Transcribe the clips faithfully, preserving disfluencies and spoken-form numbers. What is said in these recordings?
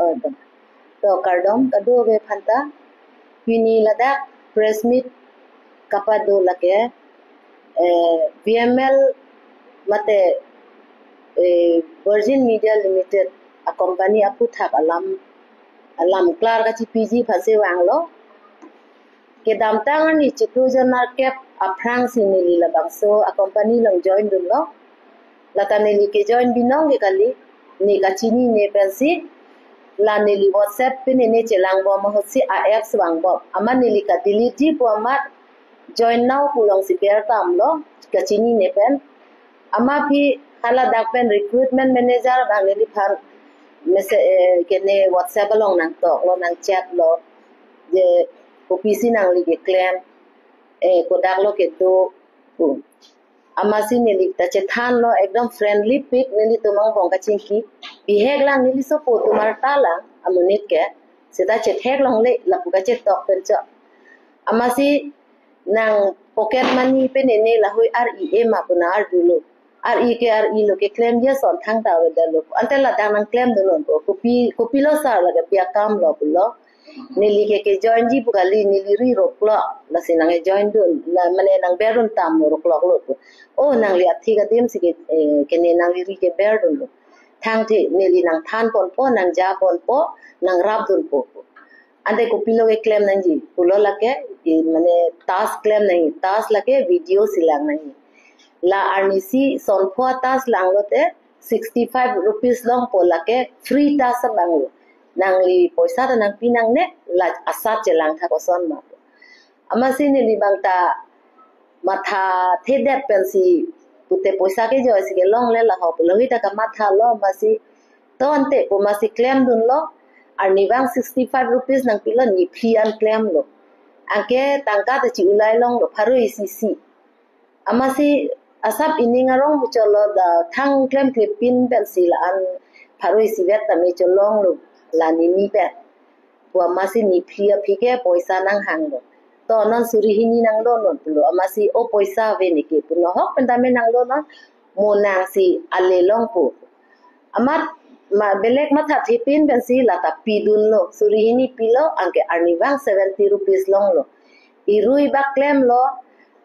Oh, to. To kardom kadokave aphanta. Pini ladak press meet kapado lake, eh, V M L mate, eh, Virgin Media Limited a company aphuthak alam, alam klar kachipiji aphansi vanglo. Kedamtang arni chiklo jon nerkep aphrangsi neli labangso a company along join dunlo. Lata neli kejoin binong ke kali, ne kachinine pensi, la neli WhatsApp pen ne chelangbom ahutsi a apps vangbom. Amat neli kadelete ji pu amat join now pu alongsi ber tamlo, kachinine pen. Amat aphi haladak pen recruitment manager abang neliphan message, eh, kene WhatsApp along nangtoklo, nangchatlo. Je kopisi nangli keklem, eh, kodak lo kedo pu. Amatsi neli ta chethanlo, ekdom friendly pik, nelitum angbong kachingki. Bihek lang neli sopo atum arta lang amonit ke. Seta chethek longle lapu kachetok pen chot. Amatsi nang pocket money pen ne lahei ar-i e ma pu nang arjulo. Ar-i ke ar-i lo, keklem ji ason thangta avedetlo. Ante ladak nangklem dunnon pu. Kopi, kopilo sir, lake pi akamlo pulo. Neli ke kejoin ji pu kali, neli ri roklok. Lasi nangkejoin dun, la mane nangber dun tam rokloklo pu. Oh, nangli athik adimsi ke, eh, kene nangli ri keber dunlo. Thangthe neli nangthan ponpo, nangja ponpo, nangrap dunpo pu. Ante kopilo keklem nangji pulo lake, i mane task klem nangji, task lake video selang nangji. La arnisi sonpho task langlote sixty five rupees longpo, lake free task abanglo. Nangli poisa ta nangpi nangne, la asat chelang tha koson ma. Amatsi neli abang ta mathathedet pensi pute poisa kejoisi kelongle laho pu lahei ta kamathalo, amatsi to ante pu amatsi klem dunlo. Arnivang sixty five rupees nangpilo, ne phli an klemlo. Anke tangka ta chi-ulai longlo, pharo isi isi. Amatsi asap ining arong muchotlo, da thang klemkle pin pensi la-an pharo isivet tame cholonglo, la nini pen. Pu amatsi ne phli aphi ke poisa nanghanglo. To non suri hini nanglonon pulo. Amatsi o poisa ave neke pu, nohok pen tame nanglonon, mo nangsi ale longpo. Amat ma belek mathathe pin pensi lata pidunlo. Suri hini pilo, anke arnivang seventy rupees longlo. Irui bak klemlo,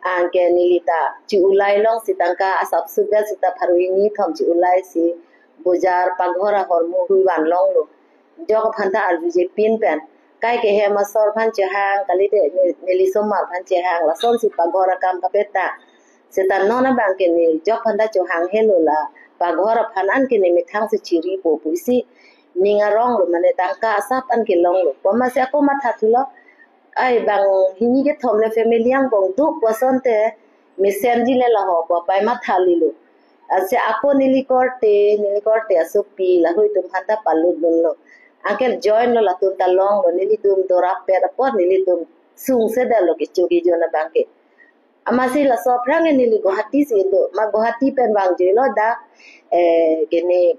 anke neli ta chi-ulai longsi tangka asap suvet seta pharo hini thom chi-ulaisi bojar paghor ahormu hui van longlo. Jok aphan ta arjuje pin pen. Kai ke hem asor aphan chehang, kalite ne-, neli osomar aphan chehang, lasonsi paghor akam kapeta. Seta non abang ke ne jok aphan ta chohang helo, la paghor aphan an ke ne methangsi chiripo pusi ning aronglo, mane tangka asap an kelonglo. Pu amatsi ako mathathulo. Ai bang hini kethom le family angbong duk pu asonte mesenji le laho pu apai mathalilo. Ansi ako neli korte, neli korte asopi lahei atum aphan ta palut dunlo. Anke join lo, latum ta longlo, nelitum dorap pet apot nelitum sungsedetlo kecho kejun abang ke. Amatsi laso aphrang neli Guwahati si do, ma Guwahati pen vangjuilo dak, eh, kene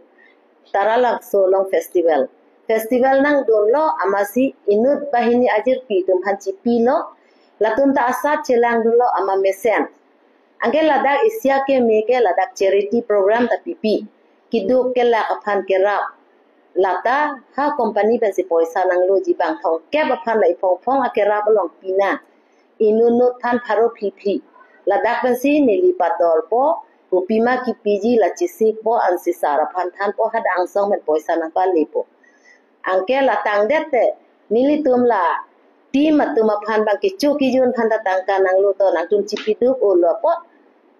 Taralangso along festival. Festival nangdunlo, amatsi inut banghini ajirpi atum aphan chipilo, latum ta asat chelang dunlo, amat mesen. Anke ladak isi akeme ke ladak charity program ta pipi. Keduk kelak aphan kerap. Lata ha company pensi poisa nangloji, bang thomkep aphan la iphongphong akerap along pinang. Inutnut aphan pharo phli phli. Ladak pensi neli padorpo, kopima kipiji la chesikpo, ansi sir aphan thanpo, hadak angsong pen poisa nangpalepo. Anke la tangdet te, nelitum la team atum aphan bang kecho kejun aphan ta tangka nanglo, to nangtum chipiduk olo apot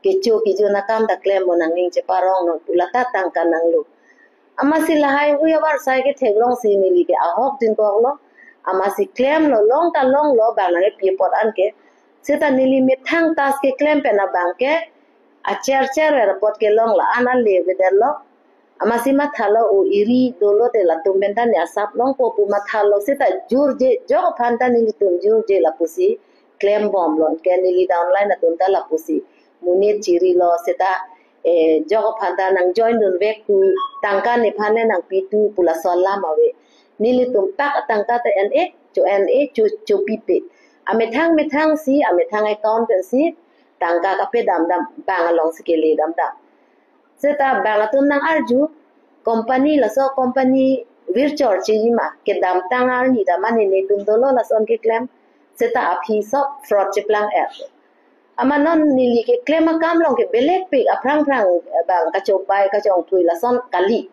kecho kejun akam ta klempo, nangning cheparongnon pu lata tangka nanglo. Amatsi lahai hui avarsai ketheklongsi neli ke ahok jingkoklo. Amatsi klemlo, long ta longlo, bang nangkepi apot anke. Seta neli methang task keklem pen abang ke acher cher ver apot kelong, la-an ale avedetlo. Amatsi mathalo, o iri dolo te latum pen ta ne asap longpo pu mathalo, seta jurje, jok aphan ta nelitum jurje lapusi klembomlo. Anke neli downline atum ta lapusi monit chirilo, seta, eh, jok aphan ta nang join dunvek tu, tangka nephan ne nangpi tu pu laso alam ave. Nelitum tak tangka ta en-e, cho en-e, cho, chopipe. Amethang methangsi, amethang account pensi tangka kape damdam, bang alongsi kele damdam. Seta bang atum nang arju, company, laso company virchor chejima, kedamtang arni ta mane netum dolo lason keklem, seta aphi sop fraud cheplang-et. Amat non neli keklem akam along ke belek pik, aphrang phrang, eh, bang kachobai kachongthui lason kali.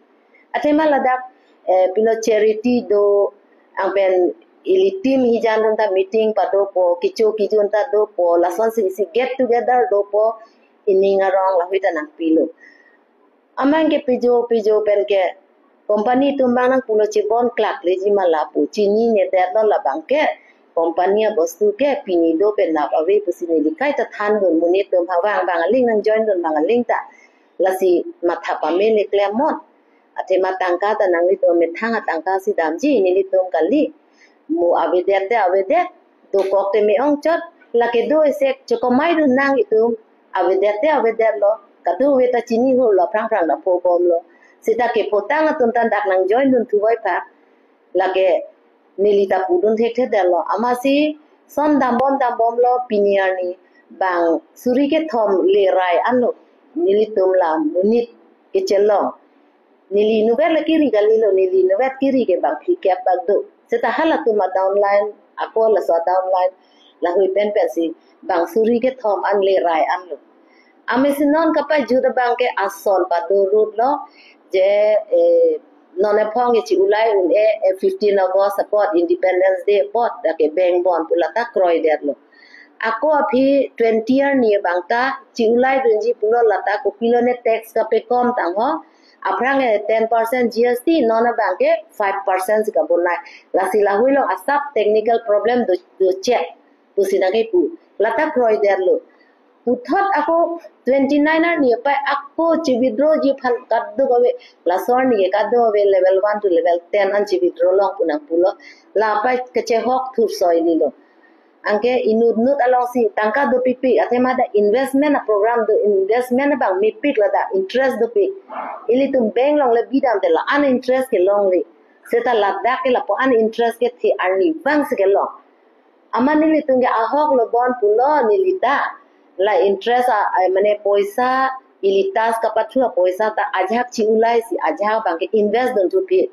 Athema ladak, eh, pilo charity do, anpen ili team hijan atum ta meeting padopo, kicho kijun ta dopo, lasonsi isi get together dopo, ining arong lahui ta nangpilo. Amat ke pijo pijo pen ke company atum abang nangpulo chebon klak leji ma lapu, chinine detlo labang ke company abostu ke pini do pen nap ave pusi neli kaita thandun, monit atum ha vang vang aling nangjoin dun vang aling ta. Lasi matha pame le klemnon. Athema tangka ta nanglitum amethang atangka si damji nelitum kali. Mo avedet te avedet, dokok te me-ong chot, lake do isek chokomai dun nang itum, avedet te avedetlo, kado ave ta chini hurlo, aphrang phrang ta pho bomlo. Seta kephotang atum ta dak nangjoin dun thuvoi pha, lake neli ta pudun thekthedetlo. Amatsi son dambom dambomlo, pini arni bang suri kethom lerai anlo, nelitum la monit kechelong. Neli inutvet la kiri kalilo, neli inutvet kiri ke bang phlikep bak do. Seta halatum adownline, ako laso adownline, lahui pen pensi bang suri kethom an lerai anlo. Amatsi non kapajut abang ke asol pado road lo, je, eh, non ephong ke chi-ulai un-e, eh, fifteen August apot, Independence Day apot, dak ke beng bon pu lata kroidetlo. Ako aphi twenty arni abang ta chi-ulai dunji pulo, lata kopilo ne tax kapekom tang ho. Aphrang e ten percent G S T, non abang ke five percent si kabonai. Lasi lahui along asap technical problem do, do check pusi nangkepu. Lata kroidetlo. Puthot ako twenty-nine arni apai ako chi-withdraw ji aphan kadokave, laso arni ke kadokave level one to level ten an chi-withdraw long pu nangpulo. La apai kechehok thur soi nilo. Anke inut nut alongsi tangka dopikpik, athema dak investment aprogram do, investment abang mepik, ladak interest dopik. Ilitum bank along le bidam te la-an interest kelongle. Seta ladak ke lapu-an interest kethe, arni abang si kelong. Amat nelitum ke ahok lo bon pulo neli ta. La interest a, a, mane poisa, ili tax kapathu apoisa ta ajahak chi-ulai si ajahak abang ke invest dun thupik.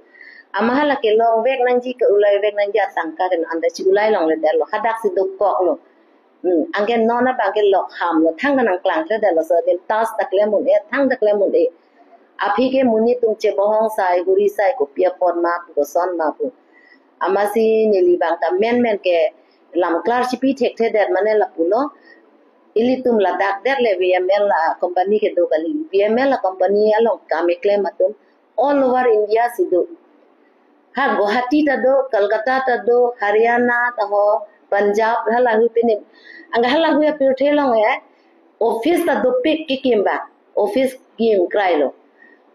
Amat hala kelongvek nangji, ke-ulaivek nangji atangka ke non anta chi-ulai longledetlo, hadak si dokoklo. Hmm, anke non abang ke lok hamlo, thangta nangklangthedetlo, so den tax ta klem un-e, thangta klem un-e. Aphi ke monit atum chebohong sai, huri sai, kopi apot ma pu, koson ma pu. Amatsi neli abang ta menmen ke lamklar chipi thekthedet mane lapulo. Ilitum ladak det le V M L a company kedo kali. V M L a company along kam keklem atum all over India si do. Ha Guwahati ta do, Kolkata ta do, Haryana ta ho, Punjab, halahui pini. Anke halahui apirthe along e, office ta dopik kekim ba, office kim krailo.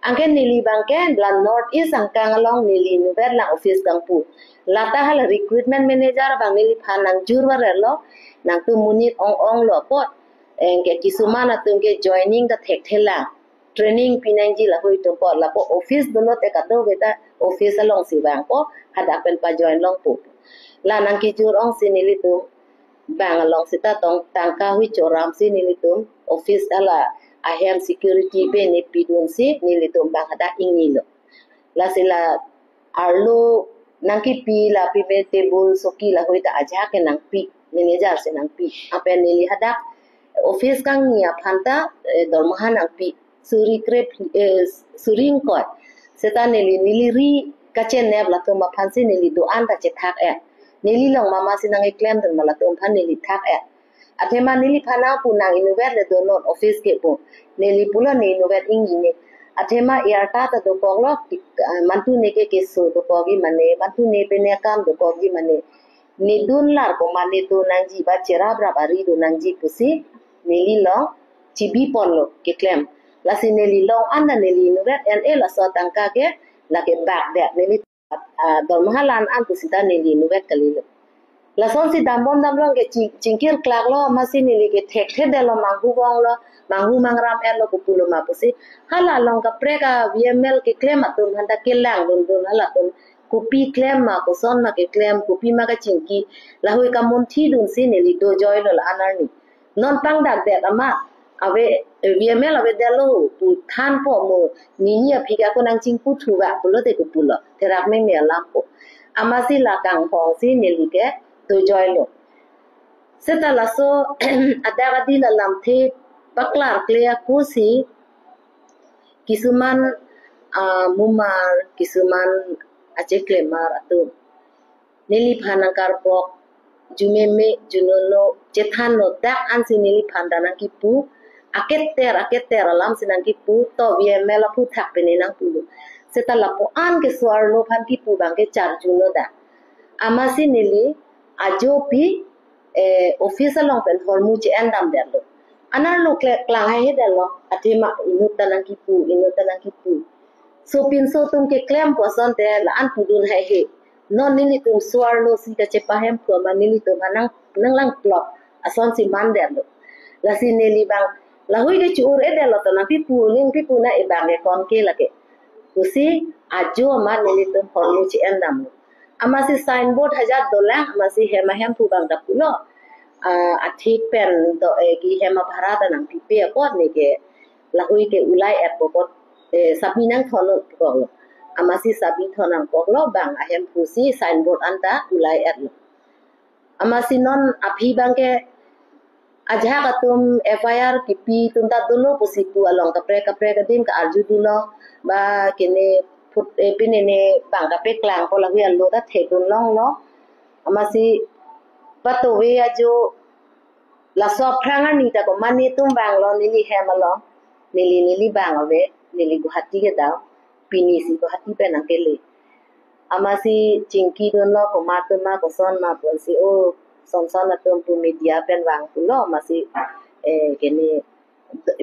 Anke neli abang ke la North East angkang along neli inutvet lang office kangpu. Lata hala recruitment manager abang neliphan nangjur varlo, nangtum monit ong-onglo apot. Anke kisuman atum ke joining ta thekthelang. Training pinangji lahui atum apot, lapu office dolo te kadokave ta office alongsi vangpo, hadak pen pajoin longpo. La nangkejur ongsi nelitum bang along seta tong tangka hui choram si nelitum office hala ahem security pen ne pidun si nelitum bang hadak ingnilo. Lasi la arlo nangkepi, la pime table soki lahui ta ajahak ke nangpi, manager si nangpi. Anpen neli hadak office kangni aphan ta, eh, dormaha nangpi. Suri krep, eh, suri ingkoi. Seta neli, neli ri kachenep latum aphan si neli do-an ta chethak-et. Neli along mama si nangkeklem dun ma latum aphan neli thak-et. Athema neliphan nangpu nang inutvet le donon office ke pu. Neli pulo ne inutvet ingni ne. Athema arta ta dokoklo, ah, mantu ne ke keso dokokji mane, mantu ne pen akam dokokji mane. Nedun lar ko mane do nangji ba cherap rap ari do nangji pusi neli along chibi ponlo keklem. Lasi neli along anta neli inutvet en-e laso tangka ke lake bak det neli, ah, dormaha la-an an pusi ta neli inutvet kalilo. Lasonsi dambom damlong ke ching-, chingkir klaklo, amatsi neli ke thekthedetlo, manghu vonglo, manghu mangram etlo, kopulo ma pusi. Hala along kaprek a V M L keklem atum aphanta kelang dundun halatum. Kopi klem ma, koson ma keklem, kopi ma kachingki, lahui kamunthi dunsi neli dojoilo la-an arni. Non pangdakdet amat ave, V M L avedetlo pu thanpo, mo nini aphi ke ako nangchingpu thuva pulote kopulo, therak meme alampo. Amatsi la kanghongsi neli ke dojoilo. Seta laso adak adin alamthe paklarkle akosi kisuman, ah, mumar, kisuman acheklemar atum neliphan nangkarpok, jumeme, junono, chethanlo, dak ansi neliphan ta nangkipu, aketer aketer alamsi nangkipu, to V M L aphuthak pine nangpulo. Seta lapu-an ke so-arlo aphan kipu abang ke charjuno dak. Amatsi neli ajopi, eh, office along pen hormu che-endamdetlo. Anerlo kle-, klang haihedetlo, athema inut ta nangkipu, inut ta nangkipu. Sopinso atum keklempo asonte la-an pudun haihe. Non nelitum so-arlosi kachepahemphu amat nelitum ha nang, nanglangplot asonsi mandetlo. Lasi neli abang lahui ke chu-ur-edetlo, to nangpipu, nangpipu na, ebang ke konke lake pusi ajo amat nelitum hormu che-endamlo. Amatsi signboard hajat dolang, amatsi hem ahemphu abang ta pulo, ah, athik pen do, eh, ki hem abhara ta nangpipe apot neke lahui ke ulai-etpo apot, eh, sabi nangthon nangkoklo. Amatsi sabi thon nangkoklo, bang ahemphusi signboard anta ulai-etlo. Amatsi non aphi abang ke ajahak atum F I R kipi atum ta dolo pusi pu along kaprek kaprek adim ka-arju dolo, ba kene phut, eh, pine ne bang kapeklangpo, lahui alo ta thekdun longlo. Amatsi patove ajo laso aphrang arni ta komat netum vanglo, neli hem along, neli, neli bang ave, neli Guwahati kedam, pinisi Guwahati pen nangkele. Amatsi chingkidunlo komat atum ma, koson ma pusi, o, son son atum pu media pen vang pulo, amatsi, eh, kene,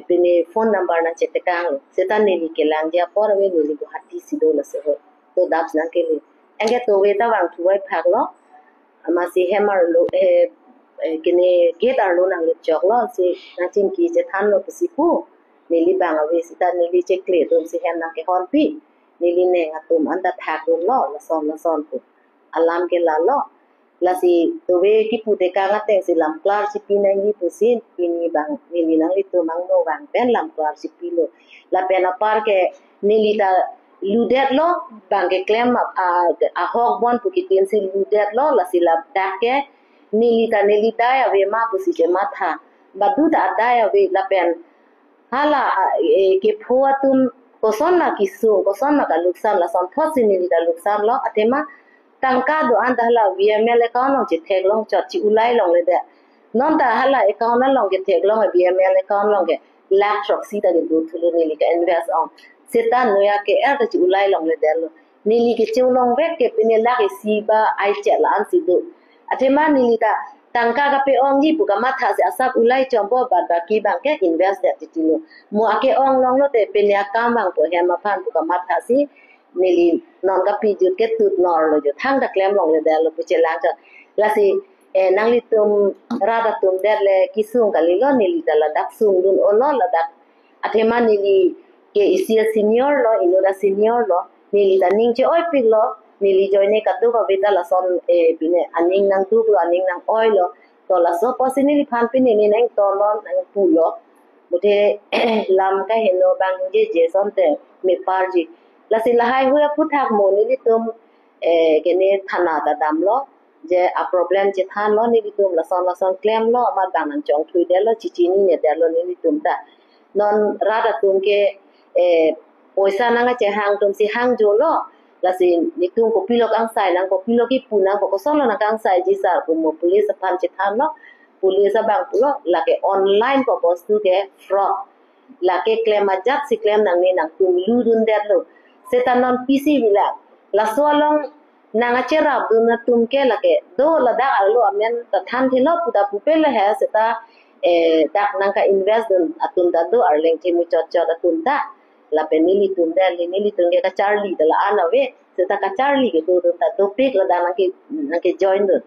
pine phone number nangchetekanglo. Seta neli kelangji apor ave, neli Guwahati si do laso ho. To adap nangkele. Anke tove ta vangthu vaiphaklo. Amatsi hem arlo, eh, eh, kene gate arlo nangluchoklo, si nangchingki chethanlo pusi pu. Neli bang ave, seta neli chekle atumsi hem nangkehonpi. Neli neng atum anta thakdunlo, lason lason pu. Alam ke lalo. Lasi tove kipu tekang atengsi lamklar chipi nangji pusi pini abang neli nanglitum angno vang pen lamklar chipilo. Lapen apar ke neli ta ludetlo, bang keklem a, a, ahok bon pu kitinsi ludetlo, lasi ladak ke neli ta neli dai ave ma pusi chematha. Badu ta adai ave lapen hala, a, e, kepho atum koson ma kesung, koson ma kaluksan, lason thotsi neli ta luksanlo, athema tangka do-an ta hala V M L account along chetheklong chot, che-ulai longledet. Non ta hala account along ketheklong, V M L account along ke lakh throksi ta kedo thulo, neli ke-invest ong. Seta noya ke-er ta che-ulai longledetlo. Neli kecheu longvek ke pine lakh isi ba aichet la-ansi do. Athema neli ta tangka kape-ongji pu kamathasi asap ulai chompo, bad baki abang ke invest det titilo. Mo ake-ong longlote pine akam vangpo hem aphan pu kamathasi neli non kapijut ke tut norlo jo, thangta klem longledetlo pu chelang chot. Lasi, eh, nanglitum rat atum det le kesung kalilo, neli ta ladak sungdun-olo ladak. Athema neli ke isi a-senior lo, inut a-senior lo, neli ta ning che-oipiklo, neli ajoine kaduk ave ta lason, eh, pine aning nangduklo, aning nang-oilo. To laso apotsi neliphan pine ne nangtolo, nangpulo. Muthe lam kaheno abang jeje asonte meparji. Lasi lahai hui aphuthak mo nelitum, eh, kene thana ta damlo, je a-problem chethanlo nelitum, lason lason klemlo, amat bang nangchongthuidetlo, chechinine detlo nelitum ta. Non rat atum ke, eh, poisa nangkachehang atumsi hangjolo. Lasi netum kopilo kangsai nang, kopilo kipu nang, ko kosonlo nangkangsaiji sir pu mo police aphan chethanlo. Police abang pulo, lake online ko bostu ke fraud. Lake klem ajatsi klem nangne, nangtum ludundetlo. Seta non pisi vila. Laso along nangkacherapdun atum ke lake do, ladak arlo amen ta thanthelo pu ta pupe le he, seta, eh, dak nangka-invest dun atum ta do, arleng chemuchotchot atum ta. Lapen nelitum det le, nelitum ke kacharli ta la-an ave. Seta kacharli kedodun ta dopik, ladak nangke, nangke-join dun.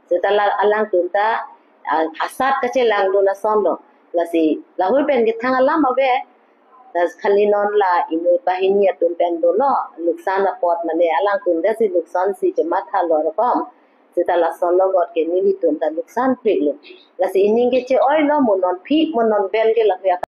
Seta la alangtum ta, a, asat kachelangdun asonlo. Lasi lahur pen kethang alam ave. Lasi khali non la inut banghini atum pen dolo, luksan apot mane alangtum detsi luksansi chemathalo rokom. Seta lason logot ke nelitum ta nuksan prik lo. Lasi ining ke che-oi lo mo non phi mo non ben ke lapu